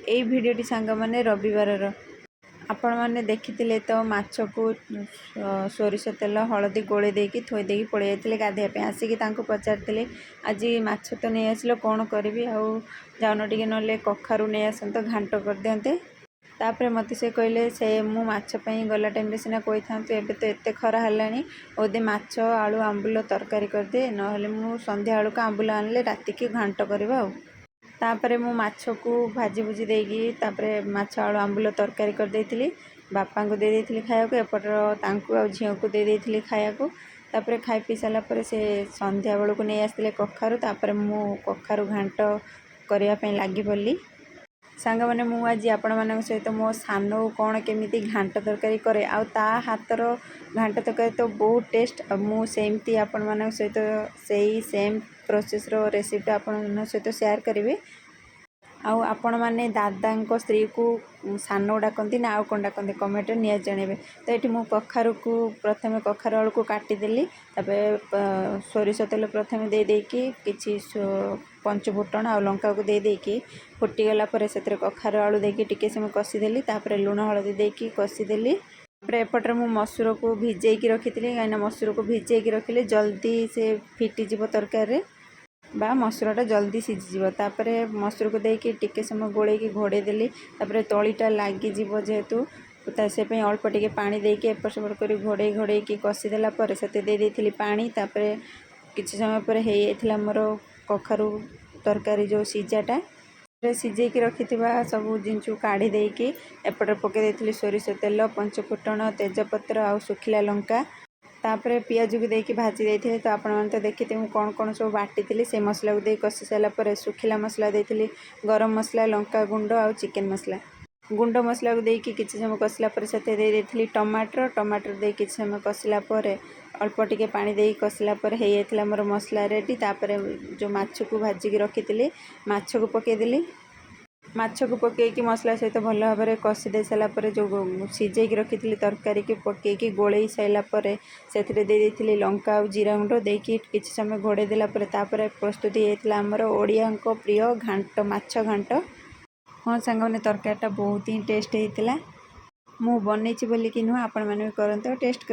ଏଇ ଭିଡ଼ିଓଟି ସାଙ୍ଗମାନେ ରବିବାରର। ଆପଣମାନେ ଦେଖିଥିଲେ ତ, ମାଛକୁ ସୋରିଷ ତେଲ ହଳଦୀ ଗୋଳେଇ ଦେଇକି ଥୋଇ ଦେଇକି ପଳେଇ ଯାଇଥିଲେ ଗାଧୋଇବା ପାଇଁ। ଆସିକି ତାଙ୍କୁ ପଚାରିଥିଲି, ଆଜି ମାଛ ତ ନେଇ ଆସିଲ, କ'ଣ କରିବି? ଆଉ ଯାଉନ ଟିକେ ନହେଲେ କଖାରୁ ନେଇ ଆସନ୍ତ, ଘାଣ୍ଟ କରିଦିଅନ୍ତେ। ତାପରେ ମୋତେ ସେ କହିଲେ, ସେ ମୁଁ ମାଛ ପାଇଁ ଗଲା ଟାଇମ୍ରେ ସିନା କହିଥାନ୍ତୁ, ଏବେ ତ ଏତେ ଖରା ହେଲାଣି, ବୋଧେ ମାଛ ଆଳୁ ଆମ୍ବୁଲ ତରକାରୀ କରିଦେ, ନହେଲେ ମୁଁ ସନ୍ଧ୍ୟାବେଳକୁ ଆମ୍ବୁଲ ଆଣିଲେ ରାତିକି ଘାଣ୍ଟ କରିବା। ଆଉ ତାପରେ ମୁଁ ମାଛକୁ ଭାଜି ଭୁଜି ଦେଇକି ତାପରେ ମାଛ ଆଳୁ ଆମ୍ବୁଲ ତରକାରୀ କରିଦେଇଥିଲି। ବାପାଙ୍କୁ ଦେଇ ଦେଇଥିଲି ଖାଇବାକୁ, ଏପଟର ତାଙ୍କୁ ଆଉ ଝିଅକୁ ଦେଇ ଦେଇଥିଲି ଖାଇବାକୁ। ତାପରେ ଖାଇ ପିଇ ସାରିଲା ପରେ ସେ ସନ୍ଧ୍ୟାବେଳକୁ ନେଇ ଆସିଥିଲେ କଖାରୁ। ତାପରେ ମୁଁ କଖାରୁ ଘାଣ୍ଟ କରିବା ପାଇଁ ଲାଗିପଡ଼ିଲି। ସାଙ୍ଗମାନେ, ମୁଁ ଆଜି ଆପଣମାନଙ୍କ ସହିତ ମୋ ସାନ କ'ଣ କେମିତି ଘାଣ୍ଟ ତରକାରୀ କରେ ଆଉ ତା ହାତର ଘାଣ୍ଟ ତରକାରୀ ତ ବହୁତ ଟେଷ୍ଟ, ଆଉ ମୁଁ ସେମିତି ଆପଣମାନଙ୍କ ସହିତ ସେଇ ସେମ୍ ପ୍ରୋସେସ୍ର ରେସିପିଟା ଆପଣମାନଙ୍କ ସହିତ ସେୟାର କରିବି। ଆଉ ଆପଣମାନେ ଦାଦାଙ୍କ ସ୍ତ୍ରୀକୁ ସାନ ଡାକନ୍ତି ନା ଆଉ କ'ଣ ଡାକନ୍ତି, କମେଣ୍ଟରେ ନିହାତି ଜଣାଇବେ। ତ ଏଠି ମୁଁ କଖାରୁକୁ ପ୍ରଥମେ କଖାରୁ ଆଳୁକୁ କାଟିଦେଲି। ତାପରେ ସୋରିଷ ତେଲ ପ୍ରଥମେ ଦେଇ ଦେଇକି କିଛି ପଞ୍ଚ ଫୁଟଣ ଆଉ ଲଙ୍କାକୁ ଦେଇ ଦେଇକି ଫୁଟିଗଲା ପରେ ସେଥିରେ କଖାରୁ ଆଳୁ ଦେଇକି ଟିକେ ସମୟ କଷିଦେଲି। ତାପରେ ଲୁଣ ହଳଦୀ ଦେଇକି କଷିଦେଲି। ତାପରେ ଏପଟରେ ମୁଁ ମସୁରକୁ ଭିଜେଇକି ରଖିଥିଲି, କାହିଁକିନା ମସୁରକୁ ଭିଜେଇକି ରଖିଲେ ଜଲ୍ଦି ସେ ଫିଟିଯିବ ତରକାରୀରେ ବା ମସୁରଟା ଜଲ୍ଦି ସିଝିଯିବ। ତାପରେ ମସୁରକୁ ଦେଇକି ଟିକେ ସମୟ ଗୋଳେଇକି ଘୋଡ଼େଇ ଦେଲି। ତାପରେ ତଳିଟା ଲାଗିଯିବ ଯେହେତୁ, ତା ସେ ପାଇଁ ଅଳ୍ପ ଟିକେ ପାଣି ଦେଇକି ଏପଟ ସେପଟ କରି ଘୋଡ଼େଇ ଘୋଡ଼େଇକି କଷିଦେଲା ପରେ ସେଥିରେ ଦେଇ ଦେଇଥିଲି ପାଣି। ତାପରେ କିଛି ସମୟ ପରେ ହେଇଯାଇଥିଲା ମୋର କଖାରୁ ତରକାରୀ ଯେଉଁ ସିଝାଟା। ସିଝେଇକି ରଖିଥିବା ସବୁ ଜିନିଷକୁ କାଢ଼ି ଦେଇକି ଏପଟେ ପକାଇ ଦେଇଥିଲି ସୋରିଷ ତେଲ, ପଞ୍ଚଫୁଟଣ, ତେଜପତ୍ର ଆଉ ଶୁଖିଲା ଲଙ୍କା। ତାପରେ ପିଆଜକୁ ଦେଇକି ଭାଜି ଦେଇଥିଲି। ତ ଆପଣମାନେ ତ ଦେଖିଥିବେ ମୁଁ କ'ଣ କ'ଣ ସବୁ ବାଟିଥିଲି। ସେ ମସଲାକୁ ଦେଇ କଷି ସାରିଲା ପରେ ଶୁଖିଲା ମସଲା ଦେଇଥିଲି, ଗରମ ମସଲା, ଲଙ୍କା ଗୁଣ୍ଡ ଆଉ ଚିକେନ୍ ମସଲା। ଗୁଣ୍ଡ ମସଲାକୁ ଦେଇକି କିଛି ସମୟ କଷିଲା ପରେ ସେଥିରେ ଦେଇ ଦେଇଥିଲି ଟମାଟର। ଟମାଟର ଦେଇ କିଛି ସମୟ କଷିଲା ପରେ ଅଳ୍ପ ଟିକେ ପାଣି ଦେଇ କଷିଲା ପରେ ହେଇଯାଇଥିଲା ମୋର ମସଲା ରେଡ଼ି। ତାପରେ ଯେଉଁ ମାଛକୁ ଭାଜିକି ରଖିଥିଲି, ମାଛକୁ ପକାଇଦେଲି। ମାଛକୁ ପକାଇକି ମସଲା ସହିତ ଭଲ ଭାବରେ କଷି ଦେଇ ସାରିଲା ପରେ ଯେଉଁ ସିଝେଇକି ରଖିଥିଲି ତରକାରୀକି ପକାଇକି ଗୋଳେଇ ସାରିଲା ପରେ ସେଥିରେ ଦେଇ ଦେଇଥିଲି ଲଙ୍କା ଆଉ ଜିରା ଗୁଣ୍ଡ। ଦେଇକି କିଛି ସମୟ ଘୋଡ଼େଇ ଦେଲା ପରେ ତାପରେ ପ୍ରସ୍ତୁତ ହେଇଯାଇଥିଲା ଆମର ଓଡ଼ିଆଙ୍କ ପ୍ରିୟ ଘାଣ୍ଟ, ମାଛ ଘାଣ୍ଟ। ହଁ ସାଙ୍ଗମାନେ, ତରକାରୀଟା ବହୁତ ହିଁ ଟେଷ୍ଟ ହେଇଥିଲା। ମୁଁ ବନେଇଛି ବୋଲିକି ନୁହଁ, ଆପଣମାନେ ବି କରନ୍ତୁ ଆଉ ଟେଷ୍ଟ।